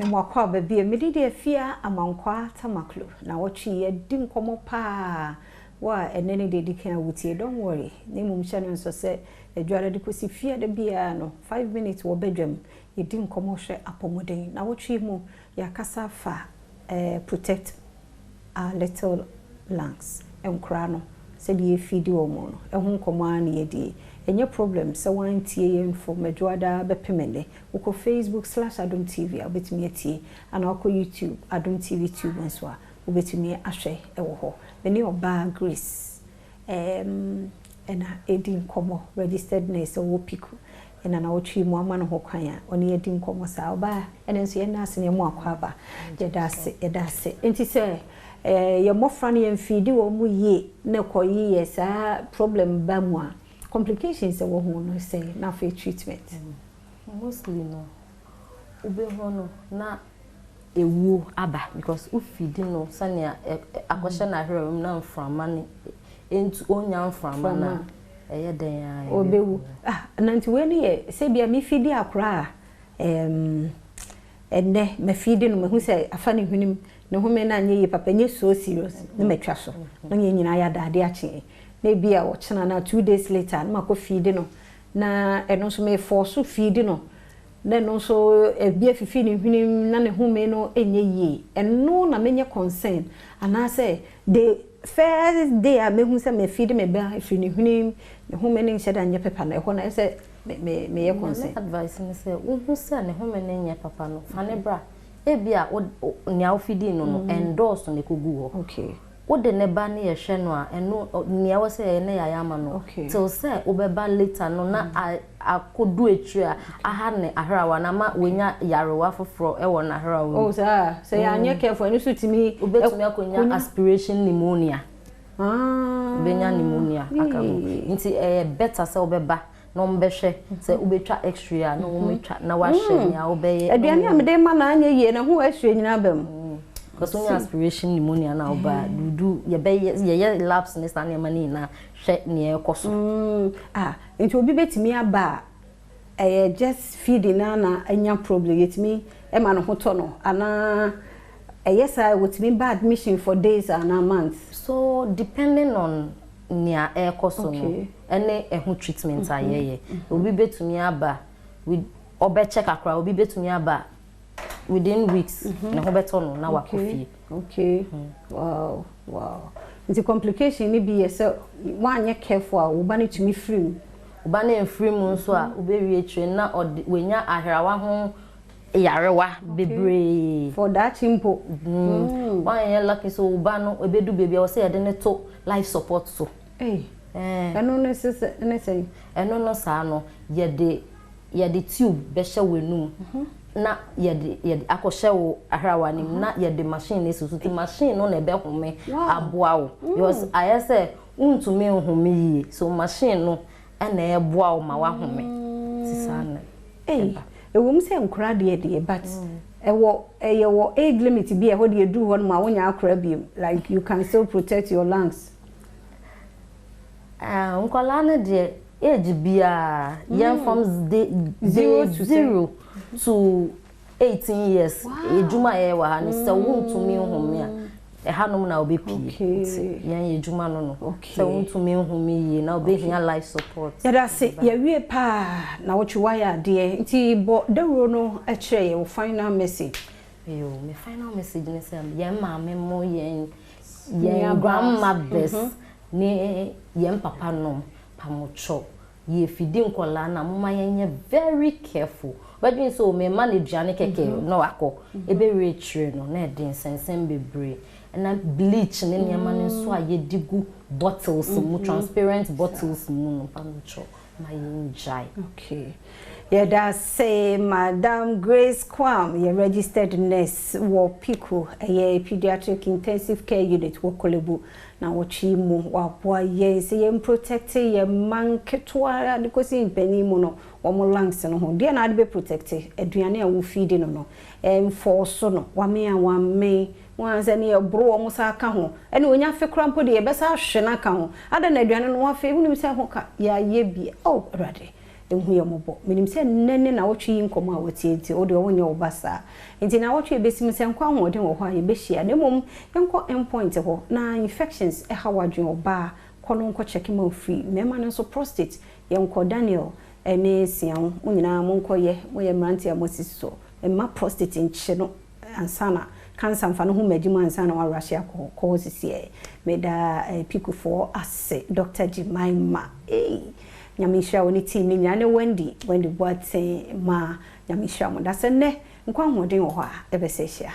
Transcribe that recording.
Mema wo akwaaba bio. Me din de Afia Amankwaa Tamaklo. Nawɔtwe yi yɛadi nkɔmmɔ paa. Wo a ɛnnɛ ne deɛ ɛdi kan a wotie, don't worry. Na mmom hyɛ no nso sɛ Adwuada de kɔsi Fiada biara no, 5 minutes wɔ badwam, yɛdi nkɔmmɔ hwɛ apɔmuden. Nawɔtwe yi mu, yɛakasa afa eh, protect our little lungs, nkoraa no, sɛdeɛ yɛfeedi wɔn no, ɛho nkɔmmɔ ara na yɛdie. Ɛnyɛ problem sɛ woantie yɛn from Adwuada bɛpem ɛnnɛ. Wokɔ Facebook/Adom TV a, wobɛtumi atie, ana wokɔ YouTube, Adom TV Tube nso a, wobɛtumi ahwɛ ɛwɔ hɔ. Me ne ɔbaa Grace ɛna ɛdi nkɔmmɔ, registered nurse ɔwɔ PICU, ɛna nawɔtwe mu ama no ho kwan a ɔne yɛdi nkɔmmɔ saa. Ɔbaa ɛna nso yɛn ase ne ɛmo akɔ aba. Yɛda ase, yɛda ase. Nti sɛ yɛ mmɔfra no yɛmfeedi wɔn mu yie na kɔyi yɛ saa problem ba mu a, complications ɛwɔ ho no sɛ na afei treatment. Mostly no, wobɛhu no na ewuo aba because wofeedi no sɛnea akɔhyɛ n'ahwerɛ mu na mframa no ntu, onya mframa na ɛyɛ den a ɔbɛwu. Ah, na nti wei no yɛ sɛ bia mefeedi akora a ɛnnɛ mafeedi no, mahu sɛ afa ne hwenem, ne home no anyɛ yie papa, ɛnyɛ so serious na matwa so na yɛn nyinaa yɛ adaade akye, na ebi a ɔkyena na 2 days later na makɔ feedi no, na ɛno nso mefɔɔ so feedi no na ɛno nso ebi afifi ne hwenem na ne home no ɛnyɛ yie, ɛno na menyɛ concern anaasɛ the first day a mehu sɛ mafeedi me ba efiri ne hwenem, ne home no nhyɛ da nyɛ papa no, ɛhɔ na ɛsɛ me me meyɛ concern? Na advice ne sɛ wohu sɛ ne home no nyɛ papa no, fa ne bra. Ebi a nea wofeedi no ɛndɔɔso na ɛkɔgu hɔ. Wode ne ba ne yɛhwɛ no a, ɛno nea ɛwɔ sɛ yɛyɛ na yɛayɛ ama no till sɛ wobɛba later no na akɔdu akyire a aha ne ahrawa na ama wanya yarewa foforɔ ɛwɔ n'ahrawa mu. Oh, saa sɛ yɛanyɛ careful, ɛno nso tumi wobɛtumi akɔnya aspiration pneumonia. Wobɛnya pneumonia aka ho, nti ɛyɛ better sɛ wobɛba na ɔmbɛhwɛ sɛ wobɛtwa X-ray a na wɔmɛtwa na wahwɛ nea wobɛyɛ. Aduane a mede ma na anyɛ yie na ho X-ray nyinaa ba mu. Because wonya aspiration pneumonia na woba dudu, yɛbɛyɛ, yɛyɛ labs ne saa nneɛma no nyinaa hwɛ nea ɛkɔ so. Ah, nti obi bɛtumi aba a ɛyɛ just feeding na anya problem, yɛtumi ɛma ne ho tɔ no anaa ɛyɛ saa wɔtumi ba admission for days anaa months? So depending on nea ɛrekɔ so no ɛne ɛho treatment a yɛyɛ, obi bɛtumi aba with ɔbɛkyɛ kakra, obi bɛtumi aba within weeks, ne ho bɛtɔ no na wakɔ fie. Okay, wow. Nti complication ni bi yɛ sɛ woanyɛ careful a, wo ba no tumi firi mu. Wo ba no mfiri mu nso a, wobɛwie akyire na ɔde wanya ahrawa ho yarewa bebree. For daakye mpo. Woanyɛ lucky so, wo ba no ebedu baabi a wɔsɛ yɛde ne to life support so. Ɛno ne sɛ ne sɛn? Ɛno no saa no, yɛde tube bɛhyɛ w'anum na yɛde akɔhyɛ wo ahrawa no mu na yɛde machine no esi so, ti machine no na ɛbɛhome aboa wo because ayɛ sɛ wontumi nhome yie, so machine no ɛna ɛboa wo ma wahome, ti saa na. Ɛwɔ mu sɛ nkora deɛ, but ɛwɔ ɛyɛ wɔ age limit bi a ɛhɔ deɛ duru hɔ nom a wonya akora bio, like you can still protect your lungs? Nkwadaa no deɛ, age biara yɛn from day 0 to 0 to 18 years, edwuma a yɛyɛ wɔ ha no, sɛ wontumi nhome a, ɛhanom na wobɛpie. Nti yɛn yɛ adwuma no, sɛ wontumi nhome yie na wobɛhia life support. Yɛda ase, yɛwie paa na wotwe wayɛ adeɛ, nti bɔ dawuro no kyerɛ yɛ wo final message. Yo, me final message ne sɛ yɛn maame mo, yɛn grandmothers ne yɛn papa nom, pamotwɔ, yɛfeedi nkɔlaa na moma yɛnyɛ very careful. Bɛdwen sɛ o mema no aduane kɛkɛ na wakɔ ɛbɛwie akyire no na ɛde nsɛnsɛm bebree, ɛna bleach ne nneɛma no nso a yɛde gu bottles mu, transparent bottles mu no, pamotwɔ, ma yɛngyae. Okay, yɛda se Madam Grace Kwam, yɛ registered nurse wɔ PICU, ɛyɛ Pediatric Intensive Care Unit wɔ Korle Bu, na wɔtwe mu waboa yɛn sɛ yɛn protect yɛn mma nketewa de kɔsi mpanin mu no wɔn lungs no ho. Deɛ na ade bɛ protect aduane a wofeedi no, ɛmfɔɔ so no wame a wame wɔn sɛ ne yɛboro wɔn sa aka ho, ɛna onya afe kora mpo deɛ yɛbɛsa ahwe no aka ho ada na aduane no wafe, wonim sɛ ho ka yɛayɛ bi. Oh, Awurade. Ɛhu yɛn mmɔbɔ. Menim sɛ nnɛ ne nawɔtwe yi nkɔmmɔ a woatie nti, wo deɛ wonyɛ wo ba saa. Nti nawɔtwe a ɛbɛsi mu sɛ nkwa ahoɔden wɔ hɔ a yɛbɛhyia. Na mmom yɛnkɔ Endpoint hɔ na infections ɛha w'adwene ɔbaa kɔ no nkɔ check ma wo free. Mmarima no nso prostate yɛnkɔ Daniel ne Siawo mo nyinaa monkɔ yɛ moyɛ mmeranteɛ a moasisi so mma prostate nkye no ansa na cancer mfa no ho mmagye mu ansa na woarush akɔ hɔ kɔ hɔ sisiɛ. Meda Pikufoɔ ase Doctor Jemima ei Nyame nhyira wo ne team no nyinaa ne Wendy Wendy Boateng ma Nyame nhyira mo. Dasɛ nnɛ nkwa ahoɔden wɔ hɔ a yɛbɛsɛ ahyia.